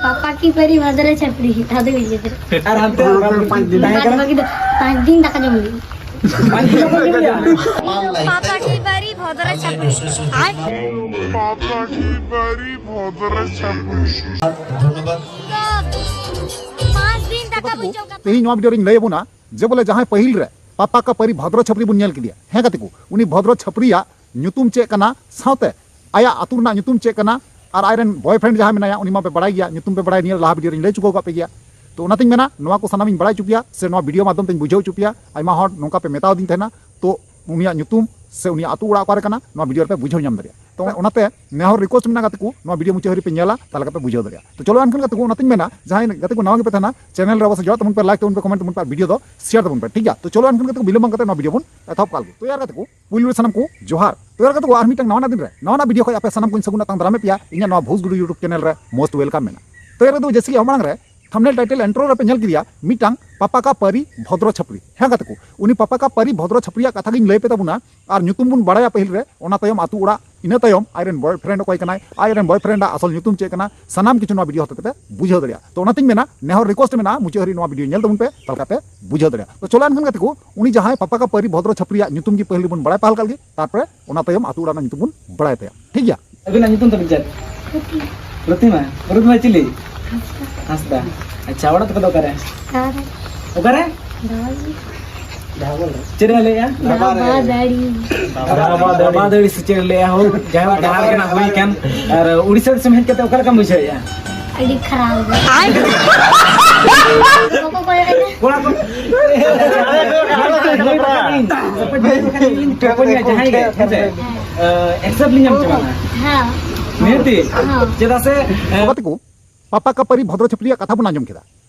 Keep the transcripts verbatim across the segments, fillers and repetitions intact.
ᱯᱟᱯᱟ ᱠᱤ ᱯᱟᱨᱤ ᱵᱷᱚᱫᱨᱚ ᱪᱷᱟᱯᱨᱤ, ᱟᱫᱚ ᱵᱟᱹᱧ ᱞᱟᱹᱭ ᱫᱟᱲᱮᱭᱟᱜᱼᱟ᱾ ᱟᱨ ᱦᱟᱱᱛᱮ ᱯᱟᱸᱪ ᱫᱤᱱ ᱛᱟᱦᱮᱸ ᱠᱟᱱᱟ᱾ ᱵᱟᱫ ᱵᱟᱹᱠᱤ ᱫᱚ ᱯᱟᱸᱪ ᱫᱤᱱ ᱫᱟᱠᱟ ᱡᱚᱢ ᱦᱩᱭᱩᱜᱼᱟ᱾ ᱯᱟᱸᱪ ᱫᱤᱱ ᱫᱟᱠᱟ ᱡᱚᱢ ᱦᱩᱭᱩᱜᱼᱟ᱾ ᱯᱟᱯᱟ ᱠᱤ ᱯᱟᱨᱤ ᱵᱷᱚᱫᱨᱚ ᱪᱷᱟᱯᱨᱤ᱾ ᱟᱨ ᱯᱟᱯᱟ ᱠᱤ ᱯᱟᱨᱤ ᱵᱷᱚᱫᱨᱚ ᱪᱷᱟᱯᱨᱤ᱾ ᱯᱟᱸᱪ ᱫᱤᱱ ᱫᱟᱠᱟ ᱵᱟᱹᱧ ᱡᱚᱢ ᱠᱟᱛᱮ᱾ ᱛᱮᱦᱮᱧ ᱱᱚᱣᱟ ᱵᱷᱤᱰᱤᱭᱳ ᱨᱤᱧ ᱞᱟᱹᱭ ᱟᱵᱚᱱᱟ ᱡᱮ ᱵᱚᱞᱮ ᱡᱟᱦᱟᱸᱭ ᱯᱟᱹᱦᱤᱞ ᱨᱮ ᱯᱟᱯᱟ ᱠᱟ ᱯᱟᱹᱨᱤ ᱵᱷᱚᱫᱨᱚ ᱪᱷᱟᱯᱨᱤ ᱵᱚᱱ ᱧᱮᱞ ᱠᱮᱫᱮᱭᱟ᱾ ᱦᱮᱸ ᱜᱟᱛᱮ ᱠᱚ, ᱩᱱᱤ ᱵᱷᱚᱫᱨᱚ ᱪᱷᱟᱯᱨᱤᱭᱟᱜ ᱧᱩᱛᱩᱢ ᱪᱮᱫ ᱠᱟᱱᱟ, ᱥᱟᱶᱛᱮ ᱟᱭᱟᱜ ᱟᱹᱛᱩ ᱨᱮᱱᱟᱜ ᱧᱩᱛᱩᱢ ᱪᱮᱫ ᱠᱟᱱᱟ, ᱟᱨ ᱟᱡᱨᱮᱱ boyfriend ᱡᱟᱦᱟᱸᱭ ᱢᱮᱱᱟᱭᱟ ᱩᱱᱤ ᱢᱟᱯᱮ ᱵᱟᱲᱟᱭ ᱜᱮᱭᱟ, ᱧᱩᱛᱩᱢ ᱯᱮ ᱵᱟᱲᱟᱭ, ᱱᱤᱭᱟᱹ ᱞᱟᱦᱟ ᱵᱷᱤᱰᱤᱭᱳ ᱨᱤᱧ ᱞᱟᱹᱭ ᱪᱩᱠᱟᱹᱣ ᱠᱟᱜ ᱯᱮ ᱜᱮᱭᱟ᱾ ᱛᱚ ᱚᱱᱟᱛᱤᱧ ᱢᱮᱱᱟ ᱱᱚᱣᱟ ᱠᱚ ᱥᱟᱱᱟᱢᱤᱧ ᱵᱟᱲᱟᱭ ᱦᱚᱪᱚ ᱯᱮᱭᱟ, ᱥᱮ ᱱᱚᱣᱟ ᱵᱷᱤᱰᱤᱭᱳ ᱢᱟᱫᱽᱫᱷᱚᱢ ᱛᱮᱧ ᱵᱩᱡᱷᱟᱹᱣ ᱦᱚᱪᱚ ᱯᱮᱭᱟ᱾ ᱟᱭᱢᱟ ᱦᱚᱲ ᱱᱚᱝᱠᱟ ᱯᱮ ᱢᱮᱛᱟᱣ ᱫᱤᱧ ᱛᱟᱦᱮᱱᱟ, ᱛᱚ ᱩᱱᱤᱭᱟᱜ ᱧᱩᱛᱩᱢ ᱥᱮ ᱩᱱᱤᱭᱟᱜ ᱟᱹᱛᱩ ᱚᱲᱟᱜ ᱚᱠᱟᱨᱮ ᱠᱟᱱᱟ, ᱱᱚᱣᱟ ᱵᱷᱤᱰᱤᱭᱳ ᱨᱮᱯᱮ ᱵᱩᱡᱷᱟᱹᱣ ᱧᱟᱢ ᱫᱟᱲᱮᱭᱟᱜᱼᱟ᱾ ᱛᱚ ᱚᱱᱟᱛᱮ ᱱᱮᱦᱚᱨ request ᱢᱮᱱᱟᱜᱼᱟ ᱜᱟᱛᱮ ᱠᱚ, ᱱᱚᱣᱟ ᱵᱷᱤᱰᱤᱭᱳ ᱢᱩᱪᱟᱹᱫ ᱦᱟᱹᱨᱤᱡ ᱯᱮ ᱧᱮᱞᱟ, ᱛᱟᱦᱚᱞᱮ ᱠᱷᱟᱱ ᱯᱮ ᱵᱩᱡᱷᱟᱹᱣ ᱫᱟᱲᱮᱭᱟᱜᱼᱟ᱾ ᱛᱚ ᱪᱚᱞᱚ ᱮᱱᱠᱷᱟᱱ ᱜᱟᱛᱮ ᱠᱚ, ᱚᱱᱟᱛᱤᱧ ᱢᱮᱱᱟ ᱡᱟᱦᱟᱸᱭ ᱜᱟᱛᱮ ᱠᱚ ᱱᱟᱣᱟ ᱜᱮᱯᱮ ᱛᱟᱦᱮᱱᱟ, channel ᱨᱮ ᱚᱵᱚᱥᱥᱳᱭ ᱡᱚᱲᱟᱜ ᱛᱟᱵᱚᱱ ᱯᱮ, like ᱛᱟᱵᱚᱱ ᱯᱮ, comment ᱛᱟᱵᱚᱱ ᱯᱮ, video ᱫᱚ share ᱛᱟᱵᱚᱱ ᱯᱮ, ᱴᱷᱤᱠ ᱜᱮᱭᱟ? ᱛᱚ ᱪᱚᱞᱚ ᱮᱱᱠᱷᱟᱱ ᱜᱟᱛᱮ ᱠᱚ, ᱵᱤᱞᱚᱢ ᱵᱟᱝ ᱠᱟᱛᱮ ᱱᱚᱣᱟ ᱵᱷᱤᱰᱤᱭᱳ ᱵᱚᱱ ᱮᱛᱚᱦᱚᱵ ᱠᱟᱜ ᱞᱮᱜᱮ᱾ ᱛᱚ ᱭᱟᱨ ᱜᱟᱛᱮ ᱠᱚ, ᱯᱩᱭᱞᱩ ᱨᱮ ᱥᱟᱱᱟᱢ ᱠᱚ ᱡᱚᱦᱟᱨ᱾ ᱛᱚ ᱭᱟᱨ ᱜᱟᱛᱮ ᱠᱚ, ᱟᱨ ᱢᱤᱫᱴᱟᱝ ᱱᱟᱣᱟᱱᱟᱜ ᱫᱤᱱ ᱨᱮ ᱱᱟᱣᱟᱱᱟᱜ ᱵᱷᱤᱰᱤᱭᱳ ᱠᱷᱚᱱ ᱟᱯᱮ ᱥᱟᱱᱟᱢ ᱠᱚᱧ ᱥᱟᱹᱜᱩᱱ ᱟᱛᱟᱝ ᱫᱟᱨᱟᱢᱮᱫ ᱯᱮᱭᱟ ᱤᱧᱟᱹᱜ ᱱᱚᱣᱟ ᱵᱷᱩᱥ ᱜᱩᱰᱩ YouTube channel ᱨᱮ most welcome ᱢᱮᱱᱟᱜᱼᱟ᱾ ᱛᱚ ᱭᱟᱨ ᱜᱟᱛᱮ ᱠᱚ, ᱡᱮᱭᱥᱮ ᱠᱤ ᱟᱵᱚ ᱢᱟᱲᱟᱝ ᱨᱮ thumbnail, title, intro ᱨᱮᱯᱮ ᱧᱮᱞ ᱠᱮᱫᱮᱭᱟ, ᱢᱤᱫᱴᱟᱝ ᱯᱟᱯᱟ ᱠᱟ ᱯᱟᱹᱨᱤ ᱵᱷᱚᱫᱨᱚ ᱪᱷᱟᱯᱨᱤ᱾ ᱦᱮᱸ ᱜᱟᱛᱮ ᱠᱚ, ᱩᱱᱤ ᱯᱟᱯᱟ ᱠᱟ ᱯᱟᱹᱨᱤ ᱵᱷᱚᱫᱨᱚ ᱪᱷᱟᱯᱨᱤᱭᱟᱜ ᱠᱟᱛᱷᱟ ᱜᱤᱧ ᱞᱟᱹᱭ ᱯᱮ ᱛᱟᱵᱚᱱᱟ᱾ ᱟᱨ ᱧᱩᱛᱩᱢ ᱵᱚᱱ ᱵᱟᱲᱟᱭᱟ ᱯᱟᱹᱦᱤᱞ ᱨᱮ, ᱚᱱᱟ ᱛᱟᱭᱚᱢ ᱟᱹᱛᱩ ᱚᱲᱟᱜ, ᱤᱱᱟᱹ ᱛᱟᱭᱚᱢ ᱟᱡᱨᱮᱱ boyfriend ᱚᱠᱚᱭ ᱠᱟᱱᱟᱭ, ᱟᱡᱨᱮᱱ boyfriend ᱟᱜ ᱟᱥᱚᱞ ᱧᱩᱛᱩᱢ ᱪᱮᱫ ᱠᱟᱱᱟ, ᱥᱟᱱᱟᱢ ᱠᱤᱪᱷᱩ ᱱᱚᱣᱟ ᱵᱷᱤᱰᱤᱭᱳ ᱦᱚᱛᱮ ᱛᱮᱯᱮ ᱵᱩᱡᱷᱟᱹᱣ ᱫᱟᱲᱮᱭᱟᱜᱼᱟ᱾ ᱛᱚ ᱚᱱᱟᱛᱤᱧ ᱢᱮᱱᱟ, ᱱᱮᱦᱚᱨ request ᱢᱮᱱᱟᱜᱼᱟ, ᱢᱩᱪᱟᱹᱫ ᱦᱟᱹᱨᱤᱡ ᱱᱚᱣᱟ ᱵᱷᱤᱰᱤᱭᱳ ᱧᱮᱞ ᱛᱟᱵᱚᱱ ᱯᱮ, ᱛᱟᱦᱚᱞᱮ ᱠᱷᱟᱱ ᱯᱮ ᱵᱩᱡᱷᱟᱹᱣ ᱫᱟᱲᱮᱭᱟᱜᱼᱟ᱾ ᱛᱚ ᱪᱚᱞᱚ ᱮᱱᱠᱷᱟᱱ ᱜᱟᱛᱮ ᱠᱚ, ᱩᱱᱤ ᱡᱟᱦᱟᱸᱭ ᱯᱟᱯᱟ ᱠᱟ ᱯᱟᱹᱨᱤ ᱵᱷᱚᱫᱨᱚ ᱪᱷᱟᱯᱨᱤᱭᱟᱜ ᱧᱩᱛᱩᱢ ᱜᱮ ᱯᱟᱹᱦᱤᱞ ᱵᱚᱱ ᱵᱟᱲᱟᱭ ᱯᱟᱦᱟᱞ ᱠᱟᱜ ᱞᱮᱜᱮ, ᱛᱟᱨᱯᱚᱨᱮ ᱚᱱᱟ ᱛᱟᱭᱚᱢ ᱟᱹᱛᱩ ᱚᱲᱟᱜ ᱨᱮᱱᱟᱜ ᱧᱩᱛᱩᱢ ᱵᱚᱱ ᱵᱟᱲᱟᱭ ᱛᱟᱭᱟ, ᱴᱷᱤᱠ ᱜᱮᱭᱟ? ᱟᱹᱵᱤᱱᱟᱜ ᱧᱩᱛᱩᱢ ᱛᱟᱵᱤᱱ ᱪᱮᱫ? ᱯᱨᱚᱛᱤᱢᱟ᱾ ᱯᱨᱚᱛᱤᱢᱟ ᱪᱤᱞᱤ? ᱦᱟᱸᱥᱫᱟ᱾ ᱟᱪᱪᱷᱟ, ᱚᱲᱟᱜ ᱛᱟᱯᱮ ᱫᱚ ᱚᱠᱟᱨᱮ? ᱚᱠᱟᱨᱮ? ᱚᱠᱟᱨᱮ? ᱫᱟᱵᱟᱞ᱾ ᱪᱮᱫ ᱮ ᱞᱟᱹᱭᱮᱜᱼᱟ? ᱫᱟᱵᱟ ᱫᱟᱲᱤ᱾ ᱫᱟᱵᱟ ᱫᱟᱲᱤ᱾ ᱫᱟᱵᱟ ᱫᱟᱲᱤ ᱥᱮ ᱪᱮᱫ ᱮ ᱞᱟᱹᱭᱟ? ᱦᱳ, ᱡᱟᱭᱦᱳᱠ, ᱡᱟᱦᱟᱸ ᱞᱮᱠᱟᱱᱟᱜ ᱦᱩᱭ ᱠᱟᱱ᱾ ᱟᱨ ᱩᱲᱤᱥᱥᱟ ᱫᱤᱥᱚᱢ ᱦᱮᱡ ᱠᱟᱛᱮ ᱚᱠᱟ ᱞᱮᱠᱟᱢ ᱵᱩᱡᱷᱟᱹᱣᱮᱜᱼᱟ? ᱟᱹᱰᱤ ᱠᱷᱟᱨᱟᱯ ᱜᱮ᱾ ᱵᱟᱠᱚ ᱠᱚᱭᱚᱜ ᱮᱫᱟ᱾ ᱠᱚᱲᱟ ᱠᱚ᱾ ᱡᱟᱦᱟᱸᱭ ᱜᱮ, ᱦᱮᱸ ᱥᱮ? ᱮ, accept ᱞᱤᱧ ᱧᱟᱢ ᱪᱟᱵᱟᱜᱼᱟ᱾ ᱦᱮᱸ᱾ ᱱᱤᱦᱟᱹᱛᱤ᱾ ᱦᱮᱸ᱾ ᱪᱮᱫᱟᱜ ᱥᱮ, ᱮ, ᱜᱟᱛᱮ ᱠᱚ, ᱯᱟᱯᱟ ᱠᱟᱯᱟᱨᱤ ᱵᱷᱚᱫᱨᱚ ᱪᱷᱟᱯᱨᱤᱭᱟᱜ ᱠᱟᱛᱷᱟ ᱵᱚᱱ ᱟᱸᱡᱚᱢ ᱠᱮᱫᱟ᱾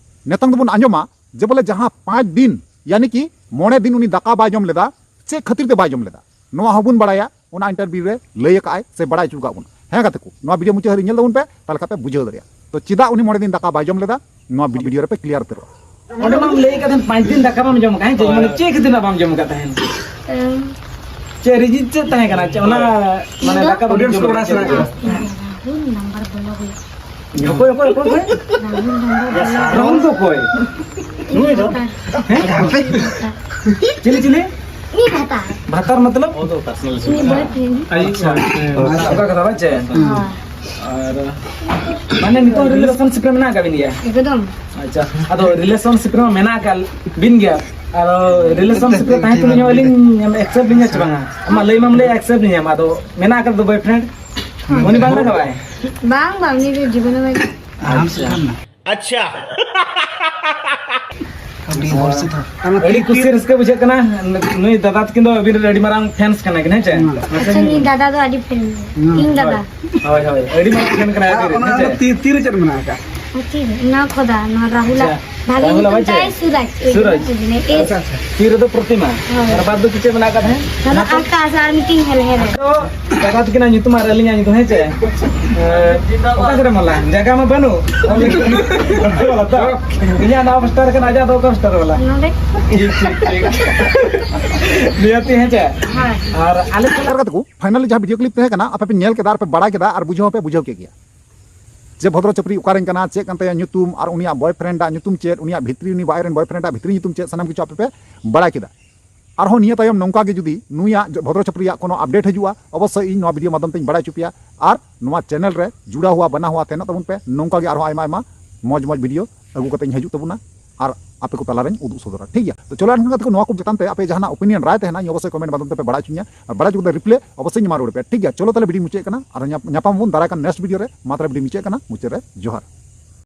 ᱱᱤᱛᱚᱝ ᱫᱚᱵᱚᱱ ᱟᱸᱡᱚᱢᱟ ᱡᱮ ᱵᱚᱞᱮ ᱡᱟᱦᱟᱸ ᱯᱟᱸᱪ ᱫᱤᱱ, ᱭᱟᱱᱤ ᱠᱤ ᱢᱚᱬᱮ ᱫᱤᱱ ᱩᱱᱤ ᱫᱟᱠᱟ ᱵᱟᱭ ᱡᱚᱢ ᱞᱮᱫᱟ, ᱪᱮᱫ ᱠᱷᱟᱹᱛᱤᱨ ᱛᱮ ᱵᱟᱭ ᱡᱚᱢ ᱞᱮᱫᱟ, ᱱᱚᱣᱟ ᱦᱚᱸᱵᱚᱱ ᱵᱟᱲᱟᱭᱟ᱾ ᱚᱱᱟ interview ᱨᱮ ᱞᱟᱹᱭ ᱟᱠᱟᱫ ᱟᱭ ᱥᱮ ᱵᱟᱲᱟᱭ ᱦᱚᱪᱚ ᱟᱠᱟᱫ ᱵᱚᱱᱟ᱾ ᱦᱮᱸ ᱜᱟᱛᱮ ᱠᱚ, ᱱᱚᱣᱟ ᱵᱷᱤᱰᱤᱭᱳ ᱢᱩᱪᱟᱹᱫ ᱦᱟᱹᱨᱤᱡ ᱧᱮᱞ ᱛᱟᱵᱚᱱ ᱯᱮ, ᱛᱟᱦᱚᱞᱮ ᱠᱷᱟᱱ ᱯᱮ ᱵᱩᱡᱷᱟᱹᱣ ᱫᱟᱲᱮᱭᱟᱜᱼᱟ᱾ ᱛᱚ ᱪᱮᱫᱟᱜ ᱩᱱᱤ ᱢᱚᱬᱮ ᱫᱤᱱ ᱫᱟᱠᱟ ᱵᱟᱭ ᱡᱚᱢ ᱞᱮᱫᱟ, ᱱᱚᱣᱟ ᱵᱷᱤᱰᱤᱭᱳ ᱨᱮᱯᱮ clear ᱩᱛᱟᱹᱨᱚᱜᱼᱟ᱾ ᱚᱸᱰᱮ ᱢᱟᱢ ᱞᱟᱹᱭ ᱠᱟᱫ ᱛᱟᱦᱮᱸᱱ ᱯᱟᱸᱪ ᱫᱤᱱ ᱫᱟᱠᱟ ᱵᱟᱢ ᱡᱚᱢ ᱟᱠᱟᱫ, ᱦᱮᱸ, ᱪᱮᱫ ᱠᱷᱟᱹᱛᱤᱨ ᱱᱟᱜ ᱵᱟᱢ ᱡᱚᱢ ᱟᱠᱟᱫ ᱛᱟᱦᱮᱸᱱ? ᱮᱢ᱾ ᱪᱮᱫ reason ᱪᱮᱫ ᱛᱟᱦᱮᱸ ᱠᱟᱱᱟ? ᱪᱮᱫ ᱚᱱᱟ, ᱢᱟᱱᱮ, ᱤᱧ ᱫᱚ ᱫᱟᱠᱟ ᱵᱟᱢ ᱡᱚᱢ ᱟᱠᱟᱫ ᱛᱟᱦᱮᱸᱱ? ᱦᱩᱸ, number ᱵᱚᱞᱚ ᱦᱩᱭᱩᱜ᱾ ᱚᱠᱚᱭ, ᱚᱠᱚᱭ, ᱚᱠᱚᱭ, ᱚᱠᱚᱭ? ᱨᱟᱦᱩᱞ ᱫᱚ ᱚᱠᱚᱭ? ᱱᱩᱭ ᱫᱚ? ᱦᱮᱸ? ᱪᱤᱞᱤ, ᱪᱤᱞᱤ? ᱩᱱᱤ ᱵᱷᱟᱛᱟᱨ᱾ ᱵᱷᱟᱛᱟᱨ ᱢᱚᱛᱞᱚᱵ? ᱩᱱᱤ boyfriend᱾ ᱟᱪᱪᱷᱟ᱾ ᱚᱱᱠᱟ ᱠᱟᱛᱷᱟ ᱵᱟᱝ ᱪᱮ? ᱦᱳᱭ᱾ ᱟᱨ ᱢᱟᱱᱮ ᱱᱤᱛᱚᱜ relationship ᱨᱮ ᱢᱮᱱᱟᱜ ᱟᱠᱟᱫ ᱵᱤᱱ ᱜᱮᱭᱟ? ᱮᱠᱫᱚᱢ᱾ ᱟᱪᱪᱷᱟ, ᱟᱫᱚ relationship ᱨᱮ ᱢᱮᱱᱟᱜ ᱟᱠᱟᱫ ᱵᱤᱱ ᱜᱮᱭᱟ, ᱟᱫᱚ relationship ᱨᱮ ᱛᱟᱦᱮᱸ ᱛᱩᱞᱩᱡ ᱦᱚᱸ ᱟᱹᱞᱤᱧ accept ᱞᱤᱧᱟ ᱪᱮ ᱵᱟᱝᱟ? ᱟᱢᱟᱜ ᱞᱟᱹᱭ ᱢᱟᱢ ᱞᱟᱹᱭ, accept ᱞᱤᱧᱟ, ᱟᱫᱚ ᱢᱮᱱᱟᱜ ᱟᱠᱟᱫ ᱫᱚ boyfriend? ᱩᱱᱤ ᱵᱟᱝ ᱞᱟᱜᱟᱣᱟᱭ? ᱵᱟᱝ, ᱵᱟᱝ, ᱩᱱᱤ ᱫᱚ ᱡᱤᱵᱚᱱ ᱨᱮ ᱵᱟᱭ ᱟᱪᱪᱷᱟ᱾ ᱟᱪᱪᱷᱟ᱾ ᱟᱹᱰᱤ ᱵᱚᱨᱥᱤ ᱫᱚ᱾ ᱟᱹᱰᱤ ᱠᱩᱥᱤ ᱨᱟᱹᱥᱠᱟᱹ ᱵᱩᱡᱷᱟᱹᱜ ᱠᱟᱱᱟ᱾ ᱱᱩᱭ ᱫᱟᱫᱟ ᱛᱟᱹᱠᱤᱱ ᱫᱚ ᱟᱹᱵᱤᱱ ᱨᱮᱱ ᱟᱹᱰᱤ ᱢᱟᱨᱟᱝ fans ᱠᱟᱱᱟ ᱠᱤᱱ, ᱦᱮᱸ ᱪᱮ? ᱟᱪᱪᱷᱟ, ᱱᱩᱭ ᱫᱟᱫᱟ ᱫᱚ ᱟᱹᱰᱤ fan᱾ ᱦᱩᱸ᱾ ᱤᱧ ᱫᱟᱫᱟ᱾ ᱦᱳᱭ, ᱦᱳᱭ, ᱟᱹᱰᱤ ᱢᱟᱨᱟᱝ fan ᱠᱟᱱᱟᱭ ᱟᱨ ᱟᱹᱵᱤᱱ ᱨᱮᱱ, ᱚᱱᱟ ᱦᱮᱸ ᱫᱚ ᱪᱮ? ᱛᱤ-, ᱛᱤᱨᱮ ᱪᱮᱫ ᱢᱮᱱᱟᱜ ᱟᱠᱟᱫ? ᱟᱨ ᱛᱤᱨᱮ? ᱱᱚᱣᱟ ᱠᱷᱚᱫᱟ, ᱱᱚᱣᱟ ᱨᱟᱦᱩᱞᱟᱜ᱾ ᱟᱪᱪᱷᱟ᱾ ᱵᱷᱟᱜᱮ ᱨᱟᱦᱩᱞ ᱧᱩᱛᱩᱢ ᱟᱵᱟᱡ ᱪᱮ? ᱛᱟᱭ ᱥᱩᱨᱟᱡᱽ᱾ ᱥᱩᱨᱟᱡᱽ᱾ ᱧᱩᱛᱩᱢ ᱛᱟᱭ᱾ ᱟᱪᱪᱷᱟ, ᱟᱪᱪᱷᱟ᱾ ᱛᱤ ᱨᱮᱫᱚ ᱯᱨᱚᱛᱤᱢᱟ᱾ ᱦᱳᱭ᱾ ᱟᱨ ᱵᱟᱫ ᱫᱚ ᱪᱮᱫ ᱢᱮᱱᱟᱜ ᱟᱠᱟᱫ, ᱦᱮᱸ? ᱱᱚᱣᱟ ᱫᱚ ᱟᱠᱟᱥ ᱟᱨ ᱢᱤᱫᱴᱤᱱ ᱦᱮᱞ ᱦᱮᱞ᱾ ᱫᱟᱫᱟ ᱛᱟᱹᱠᱤᱱᱟᱜ ᱧᱩᱛᱩᱢ ᱟᱨ ᱟᱹᱞᱤᱧᱟᱜ ᱧᱩᱛᱩᱢ, ᱦᱮᱸ ᱪᱮ? ᱮ, ᱚᱠᱟ ᱠᱚᱨᱮ ᱢᱟᱞᱟ? ᱡᱟᱭᱜᱟ ᱢᱟ ᱵᱟᱹᱱᱩᱜ᱾ ᱤᱧᱟᱹᱜ ᱱᱟᱣᱟ poster ᱠᱟᱱᱟ, ᱟᱡᱟᱜ ᱫᱚ ᱚᱠᱟ poster ᱵᱟᱞᱟ? ᱱᱚᱰᱮ᱾ ᱴᱷᱤᱠ, ᱴᱷᱤᱠ, ᱴᱷᱤᱠ᱾ ᱱᱤᱭᱟᱹᱛᱤ, ᱦᱮᱸ ᱪᱮ? ᱦᱳᱭ᱾ ᱟᱨ ᱟᱞᱮ ᱥᱮᱫ ᱠᱟᱛᱮ ᱠᱚ, finally ᱡᱟᱦᱟᱸ video clip ᱛᱟᱦᱮᱸ ᱠᱟᱱᱟ, ᱟᱯᱮ ᱯᱮ ᱧᱮᱞ ᱠᱮᱫᱟ ᱟᱨ ᱯᱮ ᱵᱟᱲᱟᱭ ᱠᱮᱫᱟ ᱟᱨ ᱵᱩᱡᱷᱟᱹᱣ ᱦᱚᱸᱯᱮ ᱵᱩᱡᱷᱟᱹᱣ ᱠᱮᱫ ᱜᱮᱭᱟ᱾ ᱡᱮ ᱵᱷᱚᱫᱨᱚ ᱪᱟᱹᱯᱨᱤ ᱚᱠᱟᱨᱮᱱ ᱠᱟᱱᱟ, ᱪᱮᱫ ᱠᱟᱱ ᱛᱟᱭᱟ ᱧᱩᱛᱩᱢ, ᱟᱨ ᱩᱱᱤᱭᱟᱜ boyfriend ᱟᱜ ᱧᱩᱛᱩᱢ ᱪᱮᱫ, ᱩᱱᱤᱭᱟᱜ ᱵᱷᱤᱛᱨᱤ, ᱩᱱᱤ ᱵᱟᱭ ᱨᱮᱱ boyfriend ᱟᱜ ᱵᱷᱤᱛᱨᱤ ᱧᱩᱛᱩᱢ ᱪᱮᱫ, ᱥᱟᱱᱟᱢ ᱠᱤᱪᱷᱩ ᱟᱯᱮ ᱯᱮ ᱵᱟᱲᱟᱭ ᱠᱮᱫᱟ᱾ ᱟᱨᱦᱚᱸ ᱱᱤᱭᱟᱹ ᱛᱟᱭᱚᱢ ᱱᱚᱝᱠᱟ ᱜᱮ ᱡᱩᱫᱤ ᱱᱩᱭᱟᱜ ᱡᱚ-, ᱵᱷᱚᱫᱨᱚ ᱪᱟᱹᱯᱨᱤᱭᱟᱜ ᱠᱳᱱᱳ update ᱦᱤᱡᱩᱜᱼᱟ, ᱚᱵᱚᱥᱥᱳᱭ ᱤᱧ ᱱᱚᱣᱟ video ᱢᱟᱫᱽᱫᱷᱚᱢ ᱛᱮᱧ ᱵᱟᱲᱟᱭ ᱦᱚᱪᱚ ᱯᱮᱭᱟ᱾ ᱟᱨ ᱱᱚᱣᱟ channel ᱨᱮ ᱡᱩᱲᱟᱣ ᱦᱩᱣᱟ ᱵᱟᱱᱟ ᱦᱩᱣᱟ ᱛᱟᱦᱮᱱᱚᱜ ᱛᱟᱵᱚᱱ ᱯᱮ᱾ ᱱᱚᱝᱠᱟ ᱜᱮ ᱟᱨᱦᱚᱸ ᱟᱭᱢᱟ ᱟᱭᱢᱟ ᱢᱚᱡᱽ ᱢᱚᱡᱽ video ᱟᱹᱜᱩ ᱠᱟᱛᱮᱧ ᱦᱤᱡᱩᱜ ᱛᱟᱵᱚᱱᱟ ᱟᱨ ᱟᱯᱮ ᱠᱚ ᱛᱟᱞᱟᱨᱮᱧ ᱩᱫᱩᱜ ᱥᱚᱫᱚᱨᱟ, ᱴᱷᱤᱠ ᱜᱮᱭᱟ? ᱛᱚ ᱪᱚᱞᱚ ᱮᱱᱠᱷᱟᱱ ᱜᱟᱛᱮ ᱠᱚ, ᱱᱚᱣᱟ ᱠᱚ ᱪᱮᱛᱟᱱ ᱛᱮ ᱟᱯᱮ ᱡᱟᱦᱟᱱᱟᱜ opinion ᱨᱟᱭ ᱛᱟᱦᱮᱱᱟ, ᱤᱧ ᱚᱵᱚᱥᱥᱳᱭ comment ᱢᱟᱫᱽᱫᱷᱚᱢ ᱛᱮ ᱯᱮ ᱵᱟᱲᱟᱭ ᱦᱚᱪᱚᱧᱟ᱾ ᱟᱨ ᱵᱟᱲᱟᱭ ᱦᱚᱪᱚ ᱠᱟᱛᱮ reply ᱚᱵᱚᱥᱥᱳᱭ ᱤᱧ ᱮᱢᱟ ᱨᱩᱣᱟᱹᱲ ᱯᱮᱭᱟ, ᱴᱷᱤᱠ ᱜᱮᱭᱟ? ᱪᱚᱞᱚ ᱛᱟᱦᱞᱮ video ᱢᱩᱪᱟᱹᱫ ᱠᱟᱱᱟ, ᱟᱨ ᱧᱟᱯ-, ᱧᱟᱯᱟᱢ ᱟᱵᱚᱱ ᱫᱟᱨᱟᱭ ᱠᱟᱱ next video ᱨᱮ᱾ ᱢᱟ ᱛᱟᱦᱞᱮ video ᱢᱩᱪᱟᱹᱫ ᱠᱟᱱᱟ, ᱢᱩᱪᱟᱹᱫ ᱨᱮ ᱡᱚᱦᱟᱨ᱾